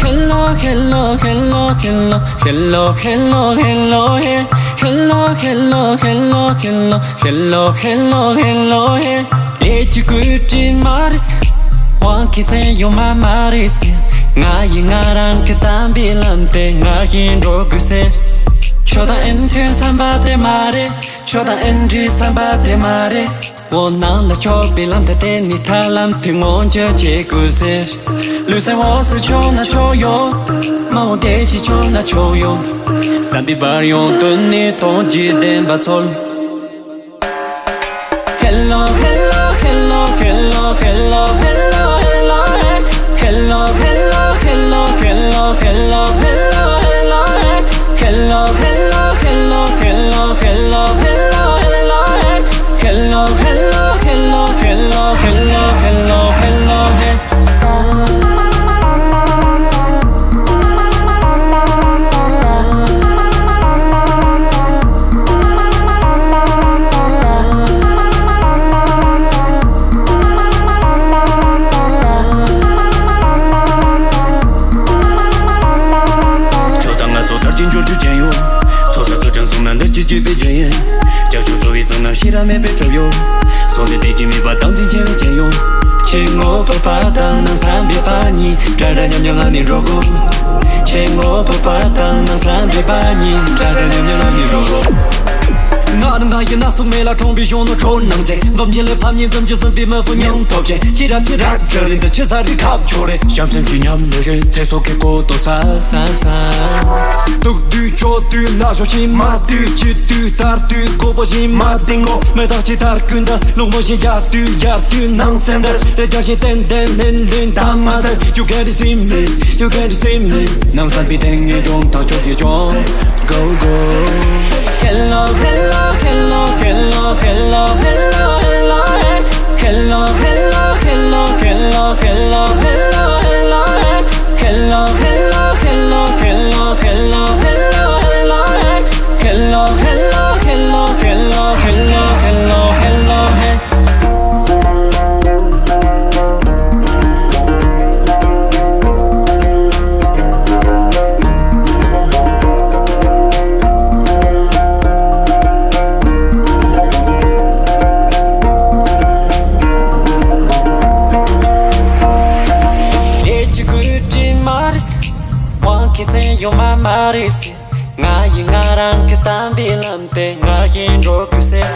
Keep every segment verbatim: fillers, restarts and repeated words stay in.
Hello, hello, hello, hello, hello, hello, hello, hey. Hello, hello, hello, hello, hello, hello, hello, hey. ལས་ཀྱི་བཀོད་སྒྲིག་མ་རེད་ཟེར། དབང་གི་མཚན་ཡོད་མ་མ་རེད་ཟེར། ང་ཡི་ང་རང་གི་དམ་པའི་ལམ་དེ་ང་བཞིན་འགྲོ་དགོས་ཟེར། ཁྱོད་དང་ཨེ་མཐུན་བསམ་པ་དེ་མ་རེད། ཁྱོད་དང་ཨེ་འགྲིག་བསམ་པ་དེ་མ་རེད། འོ་ནང་ལ་ཆོག་པའི་ལམ་དེ་བསྟན་ནས་ཐར་ལམ་དེ་མངོན་གྱུར་བྱེད་དགོས་ཟེར། ལུས་སེམས་འོད་གསལ་ཆོག་ན་ཆོག་ཡོད། མ་འོངས་བདེ་སྐྱིད་ཆོག་ན་ཆོག་ཡོད། བསམ་པའི་བར་ཡོང་དོན་ནི་མཐོང་རྒྱུའི་བདེན་པ་འཚོལ། Hello, hello, hello, hello, hello, hello, hello, hey. Hello, hello, hello, hello, hello, hello, hello, hey. Hello, hello, hello, hello, hello, hello, hello, hey. Hello, hello, hello, hello, hello, hello, hello, hey. ཁྱོད་དང་ང་ཚོ་མཐར་གྱིས་འབྱོར་རྒྱུ་ཅན་ཡོད། ཚོགས་བསགས་ཚོགས་ཅན་གསུམ་ན་འདི་ཅི་བྱེད་པའི་རྒྱུ་ཡིན། ཀྱང་ཁྱོད་ཚོ་བའི་བསོད་ནམས་ཤེས་རབ་མེད་པའི་གྲབས་ཡོད། སོང་ཚེ་བདེ་སྐྱིད་མེད་པ་དང་འཛིན་ཆེ་བའི་རྐྱེན་ཡོད། ཁྱེད་ངོ་བོ་པ་དང་ནང་བསམ་པའི་པ་གཉིས། འདྲ་འདྲ་མཉམ་མཉམ་ལ་ནི་འགྲོ་དགོས། ཁྱེད་ངོ་བོ་པ་དང་ནང་བསམ་པའི་པ་གཉིས། འདྲ་འདྲ་མཉམ་མཉམ་ལ་ནི་འགྲོ་དགོས། ང་རང་ང་ཡི་ན་ཟུག་མེད་ལ་གྲོང་པའི་གཞོན་ནུ་ཁྲོ་སྣང་ཅན། འཛོམས་ཀྱི་ལས་ཕམ་ཉིན་འཛོམས་ཀྱི་གསུམ་པའི་མི་ཕོ་སྙིང་སྟོབས་ཅན། ཤི་རབས་ཀྱི་རབ་གྲོལ་རིང་དུ་ཆི་ས་རི་ཁབ་ཆོ་རེ། བྱམས་སེམས་ཀྱི་ཉམས་ལེན་རེད། ཚེ་སྲོག་གི་སྐོར་དོ་ས་ས་ས། སྡུག་དུས་སྐྱོ་དུས་ལ་ཞོག་ཅིང་། མ་དུས་སྐྱིད་དུས་དར་དུས་དགོས་པ་བཞིན་མ་ཏིང་ལོ། མེ་སྟག་ཅིག་དར་ཀུན་ཏུ་ལུང་མ་བཞིན། རྒྱག་དུས་ཡར་དུས་ནང་སེམས་དར་རེ། རྒྱག་བཞིན་ཏན་ཏན་ལྷན་ལྷན་དམ་མ་ཟེར། You can't see me, you can't see me. ནང་བསམ་པའི་སྟེང་ངེས་འབྱུང་དང་ཕྱོགས་ཀྱི་ལྗོངས། Go, go. Hello, hello, hello, hello, hello, hello, hello, hey. Hello, hello, hello, hello, hello, hello, hello, hey. Hello, hello, hello, hello, hello, hello, hello, hey. Hello, hello, hello, hello, hello, hello, hello, hey. ལས་ཀྱི་བཀོད་སྒྲིག་མ་རེད་ཟེར། དབང་གི་མཚན་ཡོད་མ་མ་རེད་ཟེར། ང་ཡི་ང་རང་གི་དམ་པའི་ལམ་དེ་ང་བཞིན་འགྲོ་དགོས་ཟེར།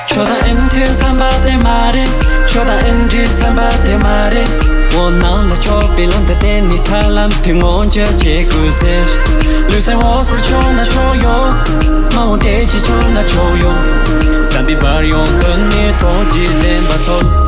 ཁྱོད་དང་ཨེ་མཐུན་བསམ་པ་དེ་མ་རེད། ཁྱོད་དང་ཨེ་འགྲིག་བསམ་པ་དེ་མ་རེད། འོ་ནང་ལ་ཆོག་པའི་ལམ་དེ་བསྟན་ནས་ཐར་ལམ་དེ་མངོན་གྱུར་བྱེད་དགོས་ཟེར། ལུས་སེམས་འོད་གསལ་ཆོག་ན་ཆོག་ཡོད། མ་འོངས་བདེ་སྐྱིད་ཆོག་ན་ཆོག་ཡོད། བསམ་པའི་བར་ཡོང་དོན་ནི་མཐོང་རྒྱུའི་བདེན་པ་འཚོལ།